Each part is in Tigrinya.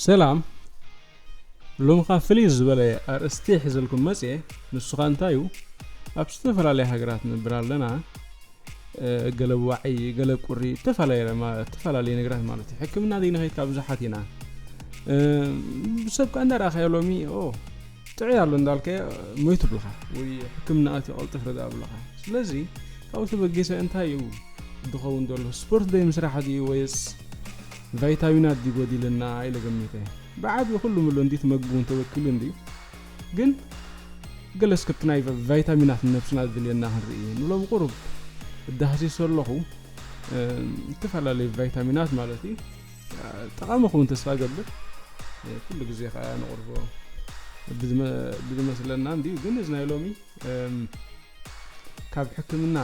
ሰላም። ሎምኻ ፍልይ ዝበለ ኣርእስቲ ሒዘልኩም መጽየ። ንሱ ኸኣ እንታይ እዩ? ኣብ ዝተፈላለያ ሃገራት ንብር ኣለና። ገለ ብዋዒ፣ ገለ ቁሪ፣ ዝተፈላለየ ነገራት ማለት እዩ። ሕክምና ዘይንኸይድ ካብ ብዙሓት ኢና። ሰብ ከኣ እንዳረኣኻዮ ሎሚ ጥዑይ ኣሎ እንዳልካዮ ሞይቱ ብልኻ ወይ ሕክምና ኣትዩ ቀልጥፍ ርዳ ብልኻ። ስለዚ ካብኡ ተበጊሰ እንታይ እዩ ዝኸውን ዘሎ? ስፖርት ዶ ምስራሕ ድዩ ወይስ ቫይታሚናት ድዩ ጎዲልና ኢለ ገሚተ። ብዓቢ ኩሉ ምሎ እንዲ ትመግቡ እንተወኪሉ እንዲ ግን ገለ እስከ ናይ ቫይታሚናት ንነብስና ዝድልየና ክንርኢ ንሎም ቁሩብ እዳህሲሶ ኣለኹ። ዝተፈላለዩ ቫይታሚናት ማለት እዩ። ጠቓሚ ክውን ተስፋ ገብር። ኩሉ ግዜ ከዓ ንቕርቦ ብዝመስለና እንድዩ። ግን እዚ ናይ ሎሚ ካብ ሕክምና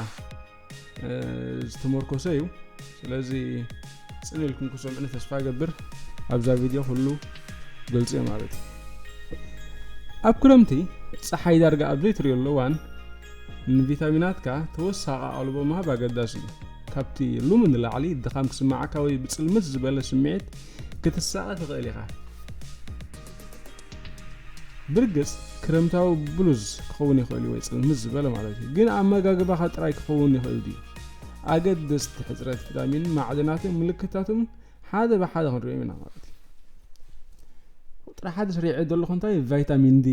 ዝተመርኮሰ እዩ። ስለዚ ጽን ኢልኩም ክሰምዕኒ ተስፋ ገብር። ኣብዛ ቪድዮ ኩሉ ግልጺ እዩ ማለት እዩ። ኣብ ክረምቲ ጸሓይ ዳርጋ ኣብ ዘይትርእየሉ እዋን ንቪታሚናትካ ተወሳኺ ኣቓልቦ ምሃብ ኣገዳሲ እዩ። ካብቲ ሉሚ ንላዕሊ ድኻም ክስምዓካ ወይ ብጽልምት ዝበለ ስምዒት ክትሳቐ ትኽእል ኢኻ። ብርግጽ ክረምታዊ ብሉዝ ክኸውን ይኽእል እዩ ወይ ጽልምት ዝበለ ማለት እዩ። ግን ኣመጋግባኻ ጥራይ ክኸውን ይኽእል ድዩ? ኣገደስቲ ሕጽረት ቪታሚን ማዕድናትን ምልክታትን ሓደ ብሓደ ክንሪኦም ኢና ማለት እዩ። ቁጽሪ ሓደ ስሪዐ ዘለኹ እንታይ ቫይታሚን ዲ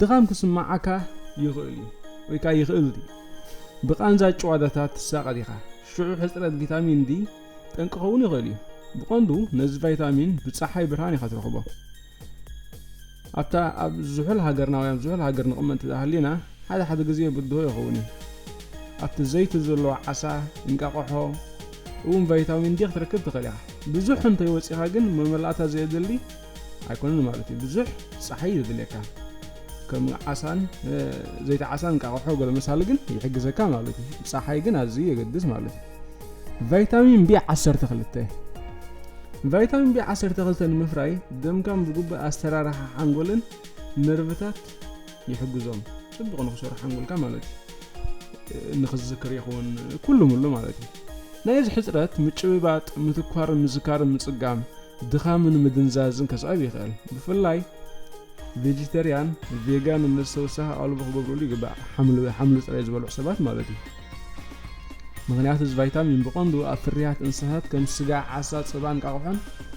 ድኻም ክስምዓካ ይኽእል እዩ ወይ ከዓ ይኽእል ድዩ? ብቃንዛ ጭዋዳታት ትሳቐ ዲኻ? ሽዑ ሕጽረት ቪታሚን ዲ ጠንቂ ክኸውን ይኽእል እዩ። ብቐንዱ ነዚ ቫይታሚን ብጸሓይ ብርሃን ኢኻ ትረኽቦ። ኣብታ ኣብ ዝሑል ሃገርና ወይ ኣብ ዝሑል ሃገር ንቕመጥ እንተሃሊና ሓደ ሓደ ግዜ ብድሆ ይኸውን እዩ። ኣብቲ ዘይቲ ዘለዎ ዓሳ፣ እንቃቕሖ እውን ቫይታሚን ዲ ክትረክብ ትኽእል ኢኻ። ብዙሕ እንተይወፂኻ ግን መመላእታ ዘየድሊ ኣይኮነን ማለት እዩ። ብዙሕ ጸሓይ የድልየካ። ከም ዓሳን ዘይቲ ዓሳን እንቃቕሖ ገለ መሳሊ ግን ይሕግዘካ ማለት እዩ። ጸሓይ ግን ኣዝዩ የገድስ ማለት እዩ። ቫይታሚን ቢ ዓሰርተ ክልተ ቫይታሚን ቢ ዓሰርተ ክልተ ንምፍራይ ደምካን ብግቡእ ኣሰራርሓ ሓንጎልን ነርቭታት ይሕግዞም። ጽቡቕ ንክሰርሑ ሓንጎልካ ማለት እዩ። ንክዝክር ይኸውን ኩሉ ምሉ ማለት እዩ። ናይ እዚ ሕጽረት ምጭብባጥ፣ ምትኳር፣ ምዝካር፣ ምጽጋም፣ ድኻምን ምድንዛዝን ከስዕብ ይኽእል። ብፍላይ ቬጂተርያን፣ ቬጋን ንዝተወሰኸ ኣቓልቦ ክገብሩሉ ይግባእ። ሓምሊ፣ ሓምሊ ጥራይ ዝበልዑ ሰባት ማለት እዩ። ምኽንያቱ እዚ ቫይታሚን ብቐንዱ ኣብ ፍርያት እንስሳታት ከም ስጋ፣ ዓሳ፣ ጸባ፣ እንቃቑሖን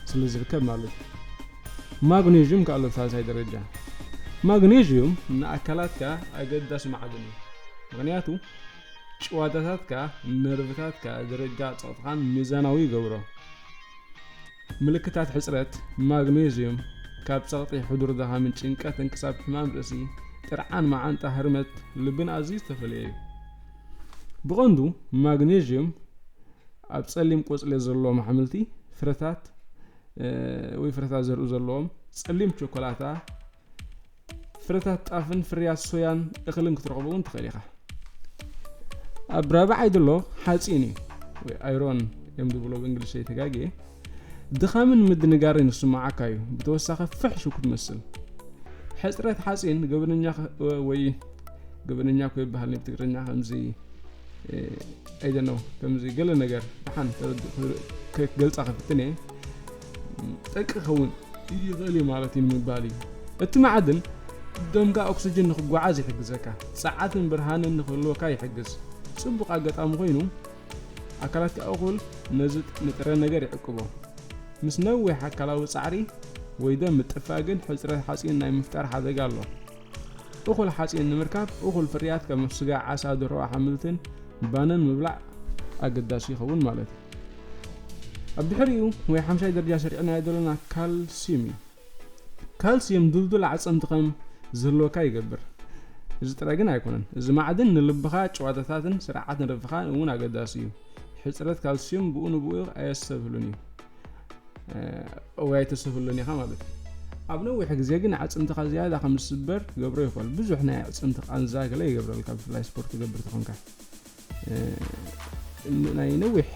ስለ ዝርከብ ማለት እዩ። ማግኔዥዩም ከኣሎ ብሳልሳይ ደረጃ። ማግኔዥዩም ንኣካላትካ ኣገዳሲ ማዕድን እዩ። ምኽንያቱ ጭዋዳታትካ፣ ነርቭታትካ፣ ደረጃ ጸቕጥኻን ሚዛናዊ ይገብሮ። ምልክታት ሕጽረት ማግኔዥዩም ካብ ጸቕጢ፣ ሕዱር ድኻምን ጭንቀትን ክሳብ ሕማም ርእሲ፣ ጥርዓን፣ መዓንጣ፣ ህርመት ልብን ኣዝዩ ዝተፈለየ እዩ። ብቐንዱ ማግኔዥዩም ኣብ ጸሊም ቆጽሊ ዘለዎም ኣሕምልቲ፣ ፍረታት፣ እ፣ ወይ ፍረታት ዘርኢ ዘለዎም ጸሊም ቸኮላታ፣ ፍረታት ጣፍን ፍርያት ሶያን እኽልን ክትረኽቦ እውን ትኽእል ኢኻ። ኣብ ራብዓይ ዘሎ ሓጺን እዩ፣ ወይ ኣይሮን እዮም ዝብሎ ብእንግሊዝኛ ተጋግየ። ድኻምን ምድንጋርን ይስምዓካ እዩ፣ ብተወሳኺ ፍሕሹ ክትመስል። ሕጽረት ሓጺን ገበነኛ ኸ-፣ ወይ ገበነኛ እኮ ይበሃል፣ ናይ ብትግርኛ ከምዚ፣ እ፣ I don't know፣ ከምዚ ገለ ነገር ደሓን ተረድ-፣ ክገልጻ ክፍትን እየ። ጠቂ ክኸውን ይኽእል እዩ ማለት እዩ ንምባል እዩ። እቲ ማዕድን ደምካ ኦክስጅን ንክጓዓዝ ይሕግዘካ፣ ጸዓትን ብርሃንን ንክህልወካ ይሕግዝ። ጽቡቕ ኣጋጣሚ ኮይኑ፣ ኣካላትካ እኹል ነዚ ንጥረ ነገር ይዕቅቦ። ምስ ነዊሕ ኣካላዊ ጻዕሪ ወይ ደም ምጥፋእ ግን ሕጽረት ሓጺን ናይ ምፍጣር ሓደጋ ኣሎ። እኹል ሓጺን ንምርካብ፣ እኹል ፍርያት ከም ስጋ፣ ዓሳ፣ ደርሆ፣ ኣሕምልትን ባንን ምብላዕ ኣገዳሲ ይኸውን ማለት እዩ። ኣብ ድሕሪኡ ወይ ሓምሻይ ደረጃ ሰሪዕናዮ ዘለና ካልሲዩም እዩ። ካልሲዩም ድልዱል ኣዕጽምቲ ከም ዝህልወካ ይገብር። እዚ ጥራይ ግን ኣይኮነን። እዚ ማዕድን ንልብኻ፣ ጭዋዳታትን ስርዓት ነርቭኻን እውን ኣገዳሲ እዩ። ሕጽረት ካልሲዩም ብኡ ንብኡ ኣየስተብህሉን እዩ። እ፣ ወይ ኣይተስተብህሉን ኢኻ ማለት እዩ። ኣብ ነዊሕ ግዜ ግን ኣዕጽምትኻ ዝያዳ ከም ዝስበር ክገብሮ ይኽእል። ብዙሕ ናይ ኣዕጽምቲ ቃንዛ ገለ ይገብረልካ፣ ብፍላይ ስፖርት ትገብር ተኾንካ። እ፣ ን-፣ ናይ ነዊሕ፣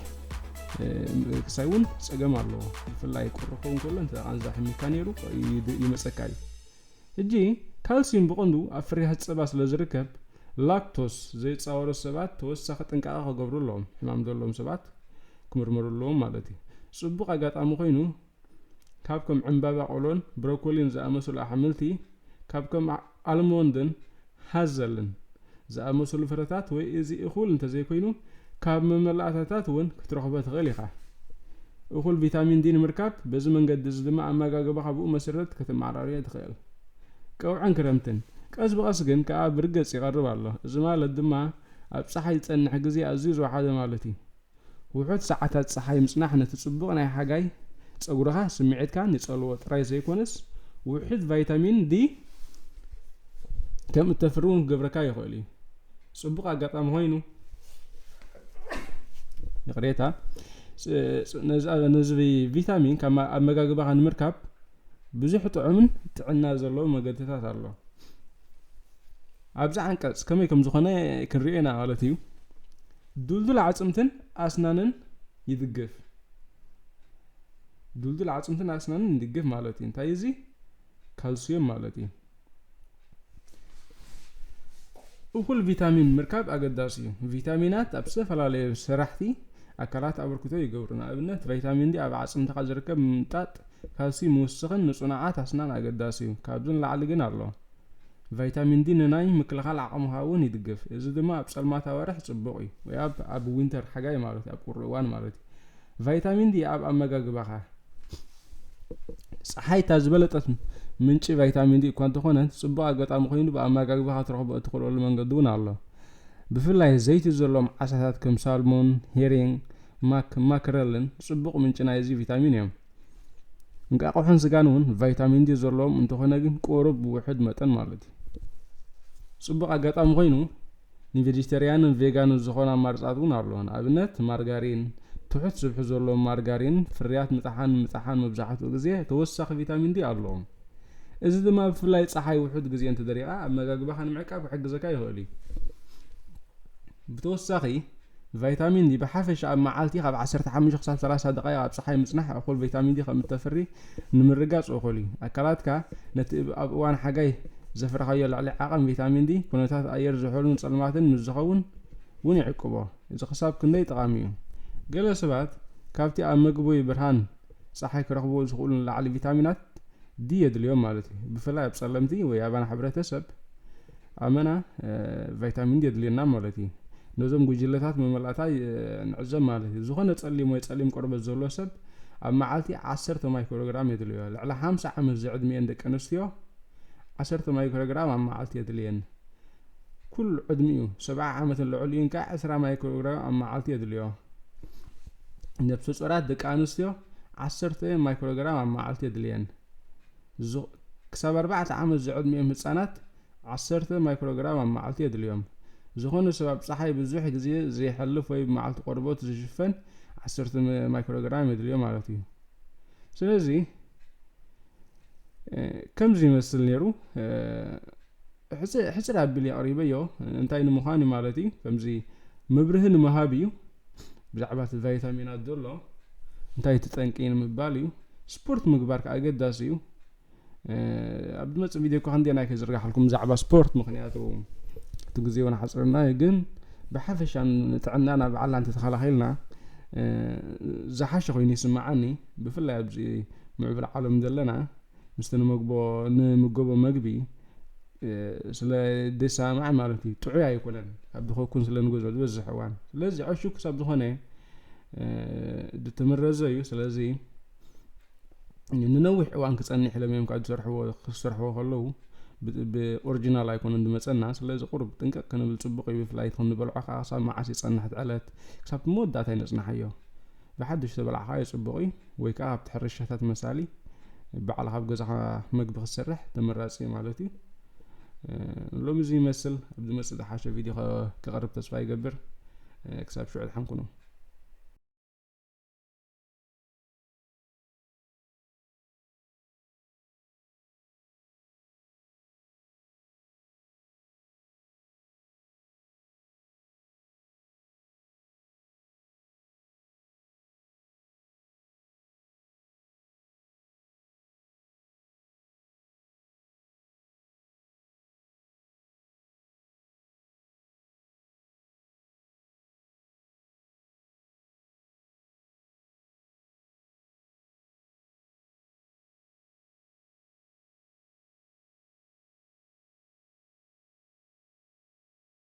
እ፣ ምእክሳይ እውን ጸገም ኣለዎ። ብፍላይ ቁሪ ክኸውን ከሎ እንተ ቃንዛ ሕሚካ ነይሩ ይድ-፣ ይመጸካ እዩ። ሕጂ ካልሲዩም ብቐንዱ ኣብ ፍርያት ጸባ ስለ ዝርከብ፣ ላክቶስ ዘይጻወሩ ሰባት ተወሳኺ ጥንቃቐ ክገብሩ ኣለዎም። ሕማም ዘለዎም ሰባት ክምርመሩ ኣለዎም ማለት እዩ። ጽቡቕ ኣጋጣሚ ኮይኑ፣ ካብ ከም ዕምባባ ቆሎን ብሮኮሊን ዝኣመሰሉ ኣሕምልቲ፣ ካብ ከም ኣልሞንድን ሃዘልን ዝኣመሰሉ ፍረታት፣ ወይ እዚ እኹል እንተዘይኮይኑ ካብ መመላእታታት እውን ክትረኽቦ ትኽእል ኢኻ። እኹል ቪታሚን ዲ ንምርካብ በዚ መንገዲ እዚ ድማ ኣመጋግባኻ ብኡ መሰረት ከተመዓራርዮ ትኽእል። ቀውዕን ክረምትን ቀስ ብቐስ ግን ከኣ ብርግጽ ይቐርብ ኣሎ። እዚ ማለት ድማ ኣብ ጸሓይ ዝጸንሕ ግዜ ኣዝዩ ዝወሓደ ማለት እዩ። ውሑድ ሰዓታት ጸሓይ ምጽናሕ ነቲ ጽቡቕ ናይ ሓጋይ ጸጉርኻ፣ ስምዒትካን ይጸልዎ ጥራይ ዘይኮነስ ውሑድ ቫይታሚን ዲ ከም እተፍሪ እውን ክገብረካ ይኽእል እዩ። ጽቡቕ ኣጋጣሚ ኮይኑ፣ ይቕሬታ፣ ፅ- ፅ- ነዚ ነዚ ቪታሚን ካብ ማ- ኣመጋግባኻ ንምርካብ ብዙሕ ጥዑምን ጥዕና ዘለዎ መገድታት ኣሎ። ኣብዚ ዓንቀጽ ከመይ ከም ዝኾነ ክንሪኦ ኢና ማለት እዩ። ዱልዱል ኣዕጽምትን ኣስናንን ይድግፍ። ዱልዱል ኣዕጽምትን ኣስናንን ይድግፍ ማለት እዩ። እንታይ እዚ? ካልሲየም ማለት እዩ። እኹል ቪታሚን ምርካብ ኣገዳሲ እዩ። ቪታሚናት ኣብ ዝተፈላለዩ ሰራሕቲ ኣካላት ኣበርክቶ ይገብሩ። ንኣብነት ቫይታሚን ዲ ኣብ ኣዕጽምትኻ ዝርከብ ምምጣጥ ካልሲ ምውስኽን ንጽኑዓት ኣስናን ኣገዳሲ እዩ። ካብዚ ንላዕሊ ግን ኣሎ። ቫይታሚን ዲ ንናይ ምክልኻል ዓቕምኻ እውን ይድግፍ። እዚ ድማ ኣብ ጸልማት ኣዋርሕ ጽቡቕ እዩ፣ ወይ ኣብ ኣብ ዊንተር ሓጋይ ማለት እዩ፣ ኣብ ቁሪ እዋን ማለት እዩ። ቫይታሚን ዲ ኣብ ኣመጋግባኻ። ጸሓይ እታ ዝበለጸት ምንጪ ቫይታሚን ዲ እኳ እንተኾነት፣ ጽቡቕ ኣጋጣሚ ኮይኑ ብኣመጋግባኻ ክትረኽቦ እትኽእለሉ መንገዲ እውን ኣሎ። ብፍላይ ዘይቲ ዘለዎም ዓሳታት ከም ሳልሞን፣ ሄሪንግ፣ ማክ ማክረልን ጽቡቕ ምንጪ ናይዚ ቪታሚን እዮም። እንቃቑሖን ስጋን እውን ቫይታሚን ዲ ዘለዎም እንተኾነ ግን ቁሩብ ብውሑድ መጠን ማለት እዩ። ጽቡቕ ኣጋጣሚ ኮይኑ ንቬጀተርያንን ቬጋንን ዝኾኑ ኣማርጻት እውን ኣሎ። ንኣብነት ማርጋሪን፣ ትሑት ስብሒ ዘለዎ ማርጋሪን ፍርያት ምጥሓን ምጥሓን መብዛሕትኡ ግዜ ተወሳኺ ቪታሚን ዲ ኣለዎም። እዚ ድማ ብፍላይ ጸሓይ ውሑድ ግዜ እንተደሪቓ ኣብ መጋግባኻ ንምዕቃብ ክሕግዘካ ይኽእል እዩ። ብተወሳኺ ቫይታሚን ዲ ብሓፈሻ ኣብ መዓልቲ ካብ ዓሰርተ ሓሙሽተ ክሳብ ሰላሳ ደቃይቕ ኣብ ጸሓይ ምጽናሕ እኹል ቫይታሚን ዲ ከም እተፍሪ ንምርጋጽ እኹል እዩ። ኣካላትካ ነቲ እብ- ኣብ እዋን ሓጋይ ዘፍረኻዮ ልዕሊ ዓቐን ቪታሚን ዲ ኩነታት ኣየር ዝሑልን ጸልማትን ምስ ዝኸውን እውን ይዕቅቦ። እዚ ክሳብ ክንደይ ጠቓሚ እዩ? ገለ ሰባት ካብቲ ኣብ መግቢ ወይ ብርሃን ጸሓይ ክረኽብዎ ዝኽእሉ ንላዕሊ ቪታሚናት ዲ የድልዮም ማለት እዩ። ብፍላይ ኣብ ጸለምቲ ወይ ኣባና ሕብረተሰብ ኣመና እ፣ ቫይታሚን ዲ የድልየና ማለት እዩ። ነዞም ጉጅለታት መመላእታ እ፣ ንዕዘብ ማለት እዩ። ዝኾነ ጸሊም ወይ ጸሊም ቆርበት ዘሎ ሰብ ኣብ መዓልቲ ዓሰርተ ማይክሮግራም የድልዮ። ልዕሊ ሓምሳ ዓመት ዝዕድሚኤን ደቂ ኣንስትዮ ዓሰርተ ማይክሮግራም ኣብ መዓልቲ የድልየን። ኩሉ ዕድሚኡ ሰብዓ ዓመትን ልዕሊኡን ከዓ ዕስራ ማይክሮግራም ኣብ መዓልቲ የድልዮ። ነብሰ ጾራት ደቂ ኣንስትዮ ዓሰርተ ማይክሮግራም ኣብ መዓልቲ የድልየን። ዝ- ክሳብ ኣርባዕተ ዓመት ዝዕድሚኦም ህጻናት ዓሰርተ ማይክሮግራም ኣብ መዓልቲ የድልዮም። ዝኾነ ሰብ ኣብ ጸሓይ ብዙሕ ግዜ ዘይሓልፍ ወይ ብመዓልቲ ቆርበት ዝሽፈን ዓሰርተ ማይክሮግራም የድልዮ ማለት እዩ። ስለዚ እ፣ ከምዚ ይመስል ነይሩ። እ፣ ሕጽ- ሕጽር ኣቢል ኣቕሪበዮ። እንታይ ንምዃን እዩ ማለት እዩ? ከምዚ መብርሂ ንምሃብ እዩ። ብዛዕባ እቲ ቫይታሚናት ዘሎ እንታይ እቲ ጠንቂ ንምባል እዩ። ስፖርት ምግባር ከዓ ኣገዳሲ እዩ። እ፣ ኣብ ዝመጽእ ቪድዮ እኳ ክንደየናይ ከይዝርጋሓልኩም ብዛዕባ ስፖርት፣ ምኽንያቱ እቲ ግዜ እውን ሓጽርና እዩ። ግን ብሓፈሻ ንጥዕናና ባዕልና እንተተኸላኺልና፣ እ፣ ዝሓሸ ኮይኑ ይስምዓኒ። ብፍላይ ኣብዚ ምዕብል ዓለም ዘለና ምስቲ ንመግቦ- ንምገቦ መግቢ እ፣ ስለ ድሰማዕ ማለት እዩ፣ ጥዑይ ኣይኮነን። ኣብ ድኸኩን ስለ ንገዝኦ ዝበዝሕ እዋን። ስለዚ ዕሹ ክሳብ ዝኾነ እ፣ ድትምረዘ እዩ። ስለዚ ንነዊሕ እዋን ክጸንሕ ኢሎም እዮም ካብ ዝሰርሕዎ ክሰርሕዎ ከለዉ ብ- ብኦሪጂናል ኣይኮነን ዝመጸና። ስለዚ ቁሩብ ጥንቅቕ ክንብል ጽቡቕ እዩ። ብፍላይ እቲ ክንበልዖ ከዓ ክሳብ መዓስ ይጸንሕ እቲ ዕለት፣ ክሳብ መወዳእታ ይነጽናሓዮ። ብሓድሽ ተበላዕካ እዩ ጽቡቕ እዩ። ወይ ከዓ ኣብቲ ሕርሻታት መሳሊ ባዕልኻ ኣብ ገዛኻ መግቢ ክትሰርሕ ተመራጺ እዩ ማለት እዩ። እ፣ ሎሚ እዚ ይመስል። ኣብ ዝመጽእ ዝሓሸ ቪድዮ ከ- ክቐርብ ተስፋ ይገብር። እ፣ ክሳብ ሽዑ ድሓን ኩኑ።